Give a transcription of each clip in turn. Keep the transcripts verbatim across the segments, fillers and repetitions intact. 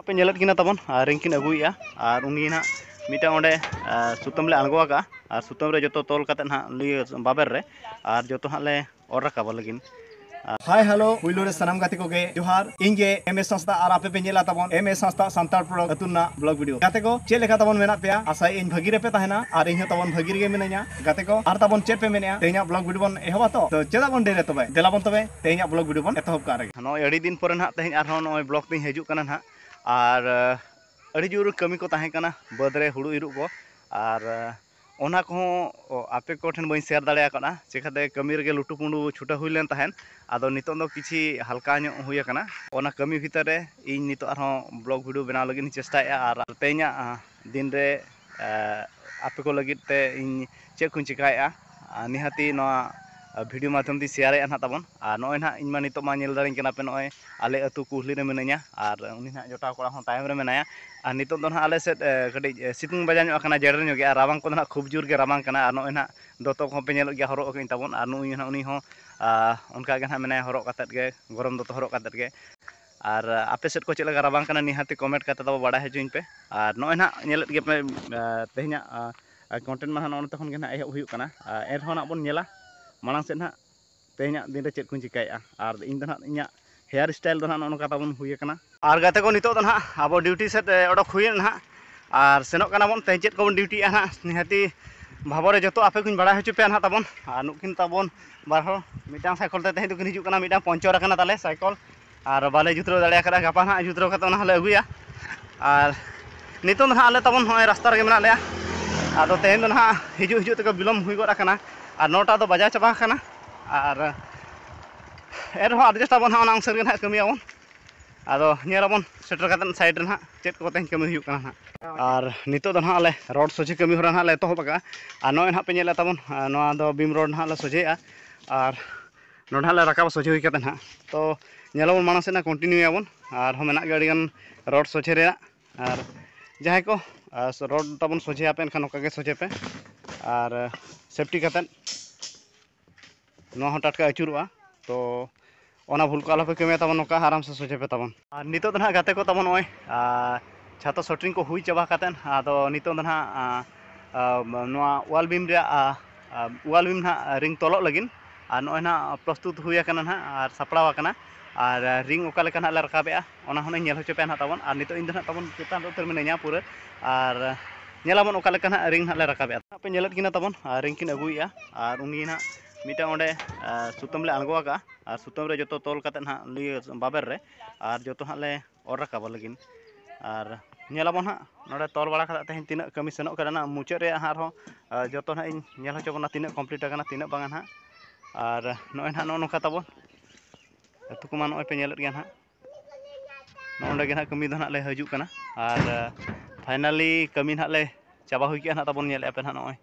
ᱯᱮ ᱧᱮᱞᱮᱫ ᱠᱤᱱᱟ ᱛᱟᱵᱚᱱ, ᱟᱨ ᱨᱤᱝ ᱠᱤᱱ ᱟᱹᱜᱩᱭᱮᱫᱼᱟ᱾ ᱟᱨ ᱩᱱᱤ ᱱᱟᱦᱟᱜ ᱢᱤᱫᱴᱟᱝ ᱚᱸᱰᱮ, ᱟᱨ ᱥᱩᱛᱟᱹᱢ ᱞᱮ ᱟᱬᱜᱚ ᱟᱠᱟᱫᱼᱟ, ᱟᱨ ᱥᱩᱛᱟᱹᱢ ᱨᱮ ᱡᱚᱛᱚ ᱛᱚᱞ ᱠᱟᱛᱮᱫ ᱱᱟᱦᱟᱜ ᱞᱤᱭᱟᱹ ᱵᱟᱵᱮᱨ ᱨᱮ, ᱟᱨ ᱡᱚᱛᱚ ᱦᱟᱸᱜ ᱞᱮ ᱚᱨ ᱨᱟᱠᱟᱵᱟ ᱞᱟᱹᱜᱤᱫ᱾ ᱦᱟᱭ ᱦᱮᱞᱳ, ᱯᱩᱭᱞᱩ ᱨᱮ ᱥᱟᱱᱟᱢ ᱜᱟᱛᱮ ᱠᱚᱜᱮ ᱡᱚᱦᱟᱨ᱾ ᱤᱧ ᱜᱮ ᱮᱢ ᱮᱥ ᱦᱟᱸᱥᱫᱟ, ᱟᱨ ᱟᱯᱮ ᱯᱮ ᱧᱮᱞᱟ ᱛᱟᱵᱚᱱ ᱮᱢ ᱮᱥ ᱦᱟᱸᱥᱫᱟ ᱥᱟᱱᱛᱟᱲ ᱯᱨᱚᱰᱟᱠᱴ ᱟᱹᱛᱩ ᱨᱮᱱᱟᱜ ᱵᱞᱚᱜ ᱵᱷᱤᱰᱤᱭᱳ᱾ ᱜᱟᱛᱮ ᱠᱚ, ᱪᱮᱫ ᱞᱮᱠᱟ ᱛᱟᱵᱚᱱ ᱢᱮᱱᱟᱜ ᱯᱮᱭᱟ? ᱟᱥᱟᱭᱟᱹᱧ ᱵᱷᱟᱹᱜᱤ ᱨᱮᱯᱮ ᱛᱟᱦᱮᱱᱟ ᱟᱨ ᱤᱧ ᱦᱚᱸ ᱛᱟᱵᱚᱱ ᱵᱷᱟᱹᱜᱤ ᱨᱮᱜᱮ ᱢᱤᱱᱟᱹᱧᱟ᱾ ᱜᱟᱛᱮ ᱠᱚ, ᱟᱨ ᱛᱟᱵᱚᱱ ᱪᱮᱫ ᱯᱮ ᱢᱮᱱᱮᱜᱼᱟ? ᱛᱮᱦᱮᱧᱟᱜ ᱵᱞᱚᱜ ᱵᱷᱤᱰᱤᱭᱳ ᱵᱚᱱ ᱮᱦᱚᱵᱟ ᱛᱚ? ᱛᱚ ᱪᱮᱫᱟᱜ ᱵᱚᱱ ᱰᱮᱨᱤᱭᱟ ᱛᱚᱵᱮ? ᱫᱮᱞᱟ ᱵᱚᱱ ᱛᱚᱵᱮ ᱛᱮᱦᱮᱧᱟᱜ ᱵᱞᱚᱜ ᱵᱷᱤᱰᱤᱭᱳ ᱵᱚᱱ ᱮᱛᱚᱦᱚᱵ ᱠᱟᱜ ᱨᱮᱜᱮ᱾ ᱱᱚᱜᱼᱚᱭ ᱟᱹᱰᱤ ᱫᱤᱱ ᱯᱚᱨᱮ ᱱᱟᱦᱟᱜ ᱛᱮᱦᱮᱧ ᱟᱨᱦᱚᱸ ᱱᱚᱜᱼᱚᱭ ᱵᱞᱚᱜ ᱛᱤᱧ ᱦᱤᱡᱩᱜ ᱠᱟᱱᱟ ᱱᱟᱦᱟᱜ᱾ ᱟᱨ, ᱟᱹᱰᱤ ᱡᱳᱨ ᱠᱟᱹᱢᱤ ᱠᱚ ᱛᱟᱦᱮᱸ ᱠᱟᱱᱟ ᱵᱟᱹᱫᱽ ᱨᱮ ᱦᱩᱲᱩ ᱤᱨᱚᱜ ᱠᱚ, ᱟᱨ, ᱚᱱᱟ ᱠᱚᱦᱚᱸ ᱟᱯᱮ ᱠᱚᱴᱷᱮᱱ ᱵᱟᱹᱧ ᱥᱮᱭᱟᱨ ᱫᱟᱲᱮ ᱟᱠᱟᱫᱼᱟ, ᱪᱤᱠᱟᱹᱛᱮ ᱠᱟᱹᱢᱤ ᱨᱮᱜᱮ ᱞᱩᱴᱩ ᱯᱩᱸᱰᱩ ᱪᱷᱩᱴᱟᱹᱣ ᱦᱩᱭ ᱞᱮᱱ ᱛᱟᱦᱮᱸᱫ᱾ ᱟᱫᱚ ᱱᱤᱛᱚᱜ ᱫᱚ ᱠᱤᱪᱷᱤ ᱦᱟᱞᱠᱟ ᱧᱚᱜ ᱦᱩᱭ ᱟᱠᱟᱱᱟ᱾ ᱚᱱᱟ ᱠᱟᱹᱢᱤ ᱵᱷᱤᱛᱟᱹᱨ ᱨᱮ ᱤᱧ ᱱᱤᱛᱚᱜ ᱟᱨᱦᱚᱸ ᱵᱞᱚᱜ ᱵᱷᱤᱰᱤᱭᱳ ᱵᱮᱱᱟᱣ ᱞᱟᱹᱜᱤᱫ ᱤᱧ ᱪᱮᱥᱴᱟᱭᱮᱫᱼᱟ, ᱟᱨ ᱛᱮᱦᱮᱧᱟᱜ, ᱟᱸ, ᱫᱤᱱ ᱨᱮ, ᱟᱸ, ᱟᱯᱮ ᱠᱚ ᱞᱟᱹᱜᱤᱫ ᱛᱮ ᱤᱧ ᱪᱮᱫ ᱠᱚᱧ ᱪᱮᱠᱟᱭᱮᱫᱼᱟ, ᱟᱨ ᱱᱤᱦᱟᱹᱛᱤ ᱱᱚᱣᱟ, ᱟᱸ, ᱵᱷᱤᱰᱤᱭᱳ ᱢᱟᱫᱽᱫᱷᱚᱢ ᱛᱮᱧ ᱥᱮᱭᱟᱨᱮᱫᱼᱟ ᱱᱟᱦᱟᱜ ᱛᱟᱵᱚᱱ᱾ ᱟᱨ ᱱᱚᱜᱼᱚᱭ ᱱᱟᱦᱟᱜ ᱤᱧ ᱢᱟ ᱱᱤᱛᱚᱜ ᱢᱟ ᱧᱮᱞ ᱫᱟᱲᱮᱧ ᱠᱟᱱᱟ ᱯᱮ, ᱱᱚᱜᱼᱚᱭ ᱟᱞᱮ ᱟᱹᱛᱩ ᱠᱩᱞᱦᱤ ᱨᱮ ᱢᱤᱱᱟᱹᱧᱟ, ᱟᱨ ᱩᱱᱤ ᱱᱟᱦᱟᱜ ᱡᱚᱴᱟᱣ ᱠᱚᱲᱟ ᱦᱚᱸ ᱛᱟᱭᱚᱢ ᱨᱮ ᱢᱮᱱᱟᱭᱟ᱾ ᱟᱨ ᱱᱤᱛᱚᱜ ᱫᱚ ᱱᱟᱦᱟᱜ ᱟᱞᱮ ᱥᱮᱫ, ᱮ, ᱠᱟᱹᱴᱤᱡ, ᱮ, ᱥᱤᱛᱩᱝ ᱵᱟᱡᱟ ᱧᱚᱜ ᱟᱠᱟᱱᱟ, ᱡᱮᱰᱮᱨ ᱧᱚᱜ ᱜᱮ, ᱟᱨ ᱨᱟᱵᱟᱝ ᱠᱚᱫᱚ ᱱᱟᱦᱟᱜ ᱠᱷᱩᱵ ᱡᱳᱨ ᱜᱮ ᱨᱟᱵᱟᱝ ᱠᱟᱱᱟ᱾ ᱟᱨ ᱱᱚᱜᱼᱚᱭ ᱱᱟᱦᱟᱜ ᱫᱚᱛᱚ ᱠᱚᱦᱚᱸ ᱯᱮ ᱧᱮᱞᱮᱫ ᱜᱮᱭᱟ, ᱦᱚᱨᱚᱜ ᱟᱠᱟᱫᱟᱹᱧ ᱛᱟᱵᱚᱱ, ᱟᱨ ᱱᱩᱭ ᱱᱟᱦᱟᱜ, ᱩᱱᱤ ᱦᱚᱸ, ᱟ, ᱚᱱᱠᱟ ᱜᱮ ᱱᱟᱦᱟᱜ ᱢᱮᱱᱟᱭᱟ, ᱦᱚᱨᱚᱜ ᱠᱟᱛᱮᱫ ᱜᱮ, ᱜᱚᱨᱚᱢ ᱫᱚᱛᱚ ᱦᱚᱨᱚᱜ ᱠᱟᱛᱮᱫ ᱜᱮ᱾ ᱟᱨ, ᱟ, ᱟᱯᱮ ᱥᱮᱫ ᱠᱚ ᱪᱮᱫ ᱞᱮᱠᱟ ᱨᱟᱵᱟᱝ ᱠᱟᱱᱟ, ᱱᱤᱦᱟᱹᱛᱤ ᱠᱚᱢᱮᱱᱴ ᱠᱟᱛᱮ ᱛᱟᱵᱚ ᱵᱟᱲᱟᱭ ᱦᱚᱪᱚᱧ ᱯᱮ᱾ ᱟᱨ ᱱᱚᱜᱼᱚᱭ ᱱᱟᱦᱟᱜ ᱧᱮᱞᱮᱫ ᱜᱮᱭᱟ ᱯᱮ, ᱟ, ᱛᱮᱦᱮᱧᱟᱜ, ᱟ, ᱠᱚᱱᱴᱮᱱᱴ ᱢᱟ ᱱᱟᱦᱟᱜ ᱱᱚᱜᱼᱚ ᱱᱚᱛᱮ ᱠᱷᱚᱱ ᱜᱮ ᱱᱟᱦᱟᱜ ᱮᱦᱚᱵ ᱦᱩᱭᱩᱜ ᱠᱟᱱᱟ᱾ ᱟ, ᱮᱱᱨᱮᱦᱚᱸ ᱱᱟᱦᱟᱜ ᱵᱚᱱ ᱧᱮᱞᱟ ᱢᱟᱲᱟᱝ ᱥᱮᱫ ᱱᱟᱦᱟᱜ ᱛᱮᱦᱮᱧᱟᱜ ᱫᱤᱱ ᱨᱮ ᱪᱮᱫ ᱠᱚᱧ ᱪᱤᱠᱟᱹᱭᱮᱫᱼᱟ᱾ ᱟᱨ ᱤᱧ ᱫᱚ ᱱᱟᱦᱟᱜ ᱤᱧᱟᱹᱜ ᱦᱮᱭᱟᱨ ᱥᱴᱟᱭᱤᱞ ᱫᱚ ᱱᱟᱦᱟᱜ ᱱᱚᱜᱼᱚ ᱱᱚᱝᱠᱟ ᱛᱟᱵᱚᱱ ᱦᱩᱭ ᱟᱠᱟᱱᱟ᱾ ᱟᱨ ᱜᱟᱛᱮ ᱠᱚ, ᱱᱤᱛᱚᱜ ᱫᱚ ᱱᱟᱦᱟᱜ ᱟᱵᱚ ᱰᱤᱭᱩᱴᱤ ᱥᱮᱫ, ᱮ, ᱚᱰᱚᱠ ᱦᱩᱭᱮᱱ ᱱᱟᱦᱟᱜ, ᱟᱨ ᱥᱮᱱᱚᱜ ᱠᱟᱱᱟ ᱵᱚᱱ᱾ ᱛᱮᱦᱮᱧ ᱪᱮᱫ ᱠᱚᱵᱚᱱ ᱰᱤᱭᱩᱴᱤᱭᱮᱫᱼᱟ ᱱᱟᱦᱟᱜ, ᱱᱤᱦᱟᱹᱛᱤ ᱵᱷᱟᱵᱚ ᱨᱮ ᱡᱚᱛᱚ ᱟᱯᱮ ᱠᱚᱧ ᱵᱟᱲᱟᱭ ᱦᱚᱪᱚ ᱯᱮᱭᱟ ᱱᱟᱦᱟᱜ ᱛᱟᱵᱚᱱ᱾ ᱟᱨ ᱱᱩᱠᱤᱱ ᱛᱟᱵᱚᱱ ᱵᱟᱨ ᱦᱚᱲ ᱢᱤᱫᱴᱟᱝ ᱥᱟᱭᱠᱮᱞ ᱛᱮ ᱛᱮᱦᱮᱧ ᱫᱚᱠᱤᱱ ᱦᱤᱡᱩᱜ ᱠᱟᱱᱟ, ᱢᱤᱫᱴᱟᱝ ᱯᱚᱧᱪᱚᱨ ᱟᱠᱟᱱᱟ ᱛᱟᱞᱮ ᱥᱟᱭᱠᱮᱞ, ᱟᱨ ᱵᱟᱞᱮ ᱡᱩᱛᱨᱟᱹᱣ ᱫᱟᱲᱮ ᱟᱠᱟᱫᱟ᱾ ᱜᱟᱯᱟ ᱱᱟᱦᱟᱜ ᱡᱩᱛᱨᱟᱹᱣ ᱠᱟᱛᱮ ᱚᱱᱟ ᱦᱚᱸᱞᱮ ᱟᱹᱜᱩᱭᱟ᱾ ᱟᱨ ᱱᱤᱛᱚᱜ ᱫᱚ ᱱᱟᱦᱟᱜ ᱟᱞᱮ ᱛᱟᱵᱚᱱ ᱱᱚᱜᱼᱚᱭ ᱨᱟᱥᱛᱟ ᱨᱮᱜᱮ ᱢᱮᱱᱟᱜ ᱞᱮᱭᱟ᱾ ᱟᱫᱚ ᱛᱮᱦᱮᱧ ᱫᱚ ᱱᱟᱦᱟᱜ ᱦᱤᱡᱩᱜ ᱦᱤᱡᱩᱜ ᱛᱮᱠᱚ ᱵᱤᱞᱚᱢ ᱦᱩᱭ ᱜᱚᱫ ᱟᱠᱟᱱᱟ, ᱟᱨ ᱱᱚᱴᱟ ᱫᱚ ᱵᱟᱡᱟᱣ ᱪᱟᱵᱟ ᱟᱠᱟᱱᱟ᱾ ᱟᱨ ᱮᱱᱨᱮᱦᱚᱸ ᱟᱨᱡᱮᱥᱴ ᱟᱵᱚᱱ ᱱᱟᱦᱟᱜ, ᱚᱱᱟ ᱚᱝᱥᱟᱨ ᱜᱮ ᱱᱟᱦᱟᱜ ᱠᱟᱹᱢᱤᱭᱟᱵᱚᱱ᱾ ᱟᱫᱚ ᱧᱮᱞ ᱟᱵᱚᱱ ᱥᱮᱴᱮᱨ ᱠᱟᱛᱮᱫ ᱥᱟᱭᱤᱰ ᱨᱮ ᱱᱟᱦᱟᱜ ᱪᱮᱫ ᱠᱚ ᱛᱮᱦᱮᱧ ᱠᱟᱹᱢᱤ ᱦᱩᱭᱩᱜ ᱠᱟᱱᱟ ᱱᱟᱦᱟᱜ᱾ ᱟᱨ ᱱᱤᱛᱚᱜ ᱫᱚ ᱱᱟᱦᱟᱜ ᱟᱞᱮ ᱨᱳᱰ ᱥᱚᱡᱷᱮ ᱠᱟᱹᱢᱤ ᱦᱚᱨᱟ ᱱᱟᱦᱟᱜ ᱞᱮ ᱮᱛᱚᱦᱚᱵ ᱟᱠᱟᱫᱼᱟ᱾ ᱟᱨ ᱱᱚᱜᱼᱚᱭ ᱱᱟᱦᱟᱜ ᱯᱮ ᱧᱮᱞᱮᱫ ᱛᱟᱵᱚᱱ, ᱟᱨ ᱱᱚᱣᱟ ᱫᱚ ᱵᱤᱢ ᱨᱳᱰ ᱱᱟᱦᱟᱜ ᱞᱮ ᱥᱚᱡᱷᱮᱭᱮᱫᱼᱟ᱾ ᱟᱨ ᱱᱚᱸᱰᱮ ᱦᱟᱸᱜ ᱞᱮ ᱨᱟᱠᱟᱵᱟ ᱥᱚᱡᱷᱮ ᱦᱩᱭ ᱠᱟᱛᱮ ᱱᱟᱦᱟᱜ᱾ ᱛᱚ ᱧᱮᱞ ᱟᱵᱚᱱ ᱢᱟᱲᱟᱝ ᱥᱮᱫ ᱱᱟᱦᱟᱜ ᱠᱚᱱᱴᱤᱱᱤᱭᱩᱭᱟᱵᱚᱱ, ᱟᱨᱦᱚᱸ ᱢᱮᱱᱟᱜ ᱜᱮᱭᱟ ᱟᱹᱰᱤᱜᱟᱱ ᱨᱳᱰ ᱥᱚᱡᱷᱮ ᱨᱮᱭᱟᱜ᱾ ᱟᱨ ᱡᱟᱦᱟᱸᱭ ᱠᱚ, ᱟᱨ, ᱨᱳᱰ ᱛᱟᱵᱚᱱ ᱥᱚᱡᱷᱮᱭᱟᱯᱮ, ᱮᱱᱠᱷᱟᱱ ᱱᱚᱝᱠᱟ ᱜᱮ ᱥᱚᱡᱷᱮ ᱯᱮ, ᱟᱨ ᱥᱮᱯᱴᱤ ᱠᱟᱛᱮᱫ᱾ ᱱᱚᱣᱟ ᱦᱚᱸ ᱴᱟᱴᱠᱟ ᱟᱹᱪᱩᱨᱚᱜᱼᱟ᱾ ᱛᱚ ᱚᱱᱟ ᱵᱷᱩᱞ ᱠᱚ ᱟᱞᱚᱯᱮ ᱠᱟᱹᱢᱤᱭᱟ ᱛᱟᱵᱚᱱ, ᱱᱚᱝᱠᱟ ᱟᱨᱟᱢ ᱥᱮ ᱥᱚᱡᱷᱮ ᱯᱮ ᱛᱟᱵᱚᱱ᱾ ᱟᱨ ᱱᱤᱛᱚᱜ ᱫᱚ ᱱᱟᱦᱟᱜ ᱜᱟᱛᱮ ᱠᱚ ᱛᱟᱵᱚᱱ ᱱᱚᱜᱼᱚᱭ, ᱟᱨ ᱪᱷᱟᱛᱟ ᱥᱚᱴᱨᱤᱝ ᱠᱚ ᱦᱩᱭ ᱪᱟᱵᱟ ᱠᱟᱛᱮᱫ, ᱟᱫᱚ ᱱᱤᱛᱚᱜ ᱫᱚ ᱱᱟᱦᱟᱜ, ᱟᱨ, ᱟᱨ, ᱱᱚᱣᱟ ᱣᱟᱞ ᱵᱤᱢ ᱨᱮᱭᱟᱜ, ᱟᱨ, ᱟᱨ, ᱣᱟᱞ ᱵᱤᱢ ᱱᱟᱦᱟᱜ ᱨᱤᱝ ᱛᱚᱞᱚᱜ ᱞᱟᱹᱜᱤᱫ᱾ ᱟᱨ ᱱᱚᱜᱼᱚᱭ ᱱᱟᱦᱟᱜ ᱯᱨᱚᱥᱛᱩᱛ ᱦᱩᱭ ᱟᱠᱟᱱᱟ ᱱᱟᱦᱟᱜ ᱟᱨ ᱥᱟᱯᱲᱟᱣ ᱟᱠᱟᱱᱟ᱾ ᱟᱨ ᱨᱤᱝ ᱚᱠᱟ ᱞᱮᱠᱟ ᱱᱟᱦᱟᱜ ᱞᱮ ᱨᱟᱠᱟᱵᱮᱜᱼᱟ, ᱚᱱᱟ ᱦᱚᱸ ᱤᱧ ᱧᱮᱞ ᱦᱚᱪᱚ ᱯᱮᱭᱟ ᱱᱟᱦᱟᱜ ᱛᱟᱵᱚᱱ᱾ ᱟᱨ ᱱᱤᱛᱚᱜ ᱤᱧ ᱫᱚ ᱱᱟᱦᱟᱜ ᱛᱟᱵᱚᱱ ᱪᱮᱛᱟᱱ ᱨᱮ ᱩᱛᱟᱹᱨ ᱢᱤᱱᱟᱹᱧᱟ ᱯᱩᱨᱟᱹ᱾ ᱟᱨ ᱧᱮᱞᱟᱵᱚᱱ ᱚᱠᱟ ᱞᱮᱠᱟ ᱱᱟᱦᱟᱜ ᱨᱤᱝ ᱱᱟᱦᱟᱜ ᱞᱮ ᱨᱟᱠᱟᱵᱮᱜᱼᱟ᱾ ᱱᱟᱦᱟᱜ ᱯᱮ ᱧᱮᱞᱮᱫ ᱠᱤᱱᱟ ᱛᱟᱵᱚᱱ, ᱟᱨ ᱨᱤᱝ ᱠᱤᱱ ᱟᱹᱜᱩᱭᱮᱜᱼᱟ᱾ ᱟᱨ ᱩᱱᱤ ᱱᱟᱦᱟᱜ ᱢᱤᱫᱴᱟᱝ ᱚᱸᱰᱮ, ᱟᱨ, ᱥᱩᱛᱟᱹᱢ ᱞᱮ ᱟᱬᱜᱚ ᱟᱠᱟᱜᱼᱟ᱾ ᱟᱨ ᱥᱩᱛᱟᱹᱢ ᱨᱮ ᱡᱚᱛᱚ ᱛᱚᱞ ᱠᱟᱛᱮᱫ ᱱᱟᱦᱟᱜ ᱱᱤᱭᱟᱹ ᱵᱟᱵᱮᱨ ᱨᱮ, ᱟᱨ ᱡᱚᱛᱚ ᱱᱟᱦᱟᱜ ᱞᱮ ᱚᱨ ᱨᱟᱠᱟᱵᱟ ᱞᱟᱹᱜᱤᱫ᱾ ᱟᱨ ᱧᱮᱞᱟᱵᱚᱱ ᱦᱟᱸᱜ ᱱᱚᱰᱮ ᱛᱚᱞ ᱵᱟᱲᱟ ᱠᱟᱛᱮ ᱛᱮᱦᱮᱧ ᱛᱤᱱᱟᱹᱜ ᱠᱟᱹᱢᱤ ᱥᱮᱱᱚᱜ ᱠᱟᱱᱟ, ᱱᱟᱜ ᱢᱩᱪᱟᱹᱫ ᱨᱮᱭᱟᱜ ᱦᱟᱸᱜ ᱟᱨᱦᱚᱸ, ᱟᱨ ᱡᱚᱛᱚ ᱱᱟᱜ ᱤᱧ ᱧᱮᱞ ᱦᱚᱪᱚ ᱵᱚᱱᱟ ᱛᱤᱱᱟᱹᱜ complete ᱟᱠᱟᱱᱟ, ᱛᱤᱱᱟᱹᱜ ᱵᱟᱝᱟ ᱱᱟᱜ᱾ ᱟᱨ ᱱᱚᱜᱼᱚᱭ ᱱᱟᱜ ᱱᱚᱜᱼᱚ ᱱᱚᱝᱠᱟ ᱛᱟᱵᱚᱱ ᱟᱹᱛᱩ ᱠᱚᱢᱟ ᱱᱚᱜᱼᱚᱭ ᱯᱮ ᱧᱮᱞᱮᱫ ᱜᱮᱭᱟ ᱱᱟᱜ᱾ ᱱᱚᱜᱼᱚ ᱱᱚᱰᱮ ᱜᱮ ᱱᱟᱜ ᱠᱟᱹᱢᱤ ᱫᱚ ᱱᱟᱜ ᱞᱮ ᱦᱤᱡᱩᱜ ᱠᱟᱱᱟ᱾ ᱟᱨ finally ᱠᱟᱹᱢᱤ ᱱᱟᱜ ᱞᱮ ᱪᱟᱵᱟ ᱦᱩᱭ ᱠᱮᱜᱼᱟ ᱱᱟᱜ ᱛᱟᱵᱚᱱ, ᱧᱮᱞᱮᱫᱼᱟ ᱯᱮ ᱱᱟᱜ ᱱᱚᱜᱼᱚᱭ᱾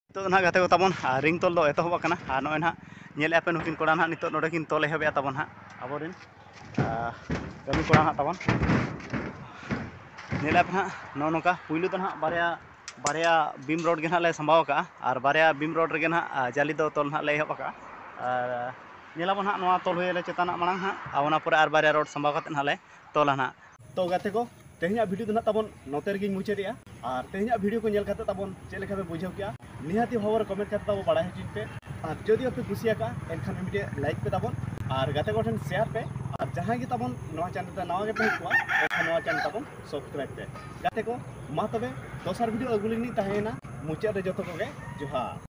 ᱱᱤᱛᱚᱜ ᱫᱚ ᱱᱟᱦᱟᱜ ᱜᱟᱛᱮ ᱠᱚ ᱛᱟᱵᱚᱱ, ᱟᱨ, ᱨᱤᱝ ᱛᱚᱞ ᱫᱚ ᱮᱛᱚᱦᱚᱵ ᱟᱠᱟᱱᱟ᱾ ᱟᱨ ᱱᱚᱜᱼᱚᱭ ᱱᱟᱦᱟᱜ ᱧᱮᱞᱮᱫᱼᱟ ᱯᱮ, ᱱᱩᱠᱤᱱ ᱠᱚᱲᱟ ᱱᱟᱦᱟᱜ ᱱᱤᱛᱚᱜ ᱱᱚᱰᱮ ᱠᱤᱱ ᱛᱚᱞ ᱮᱦᱚᱵᱮᱜᱼᱟ ᱛᱟᱵᱚᱱ ᱦᱟᱸᱜ ᱟᱵᱚᱨᱮᱱ, ᱟᱨ, ᱠᱟᱹᱢᱤ ᱠᱚᱲᱟ ᱱᱟᱦᱟᱜ ᱛᱟᱵᱚᱱ᱾ ᱧᱮᱞᱮᱫᱼᱟ ᱯᱮ ᱱᱟᱦᱟᱜ ᱱᱚᱜᱼᱚ ᱱᱚᱝᱠᱟ ᱯᱩᱭᱞᱩ ᱫᱚ ᱱᱟᱦᱟᱜ ᱵᱟᱨᱭᱟ, ᱵᱟᱨᱭᱟ ᱵᱤᱢ ᱨᱚᱰ ᱜᱮ ᱱᱟᱦᱟᱜ ᱞᱮ ᱥᱟᱢᱵᱟᱣ ᱟᱠᱟᱜᱼᱟ᱾ ᱟᱨ ᱵᱟᱨᱭᱟ ᱵᱤᱢ ᱨᱚᱰ ᱨᱮᱜᱮ ᱱᱟᱦᱟᱜ, ᱟᱨ, ᱡᱟᱹᱞᱤ ᱫᱚ ᱛᱚᱞ ᱱᱟᱦᱟᱜ ᱞᱮ ᱮᱦᱚᱵ ᱟᱠᱟᱜᱼᱟ᱾ ᱟᱨ ᱧᱮᱞᱟᱵᱚᱱ ᱱᱟᱦᱟᱜ ᱱᱚᱣᱟ ᱛᱚᱞ ᱦᱩᱭ ᱟᱞᱮ ᱪᱮᱛᱟᱱᱟᱜ ᱢᱟᱲᱟᱝ ᱦᱟᱸᱜ, ᱟᱨ ᱚᱱᱟ ᱯᱚᱨᱮ ᱟᱨ ᱵᱟᱨᱭᱟ ᱨᱚᱰ ᱥᱟᱢᱵᱟᱣ ᱠᱟᱛᱮ ᱱᱟᱦᱟᱜ ᱞᱮ ᱛᱚᱞᱟ ᱱᱟᱦᱟᱜ᱾ ᱛᱚ ᱜᱟᱛᱮ ᱠᱚ, ᱛᱮᱦᱮᱧᱟᱜ video ᱫᱚ ᱱᱟᱦᱟᱜ ᱛᱟᱵᱚᱱ ᱱᱚᱛᱮ ᱨᱮᱜᱮᱧ ᱢᱩᱪᱟᱹᱫᱮᱜᱼᱟ᱾ ᱟᱨ ᱛᱮᱦᱮᱧᱟᱜ video ᱠᱚ ᱧᱮᱞ ᱠᱟᱛᱮ ᱛᱟᱵᱚᱱ ᱪᱮᱫ ᱞᱮᱠᱟ ᱯᱮ ᱵᱩᱡᱷᱟᱹᱣ ᱠᱮᱜᱼᱟ, ᱱᱤᱦᱟᱹᱛᱤ ᱦᱚᱵᱚᱨ comment ᱠᱟᱛᱮ ᱛᱟᱵᱚ ᱵᱟᱲᱟᱭ ᱦᱚᱪᱚᱧ ᱯᱮ᱾ ᱟᱨ ᱡᱩᱫᱤ ᱯᱮ ᱠᱩᱥᱤᱭᱟᱠᱟᱜᱼᱟ, ᱮᱱᱠᱷᱟᱱ ᱢᱤᱫᱴᱮᱡ like ᱯᱮ ᱛᱟᱵᱚᱱ, ᱟᱨ ᱜᱟᱛᱮ ᱠᱚᱴᱷᱮᱱ share ᱯᱮ᱾ ᱟᱨ ᱡᱟᱦᱟᱸᱭ ᱜᱮ ᱛᱟᱵᱚᱱ ᱱᱚᱣᱟ channel ᱨᱮ ᱱᱟᱣᱟ ᱜᱮᱯᱮ ᱦᱮᱡ ᱠᱚᱜᱼᱟ, ᱮᱱᱠᱷᱟᱱ ᱱᱚᱣᱟ channel ᱛᱟᱵᱚᱱ subscribe ᱯᱮ᱾ ᱜᱟᱛᱮ ᱠᱚ, ᱢᱟ ᱛᱚᱵᱮ ᱫᱚᱥᱟᱨ video ᱟᱹᱜᱩ ᱞᱟᱹᱜᱤᱫ ᱤᱧ ᱛᱟᱦᱮᱸᱭᱮᱱᱟ᱾ ᱢᱩᱪᱟᱹᱫ ᱨᱮ ᱡᱚᱛᱚ ᱠᱚᱜᱮ ᱡᱚᱦᱟᱨ᱾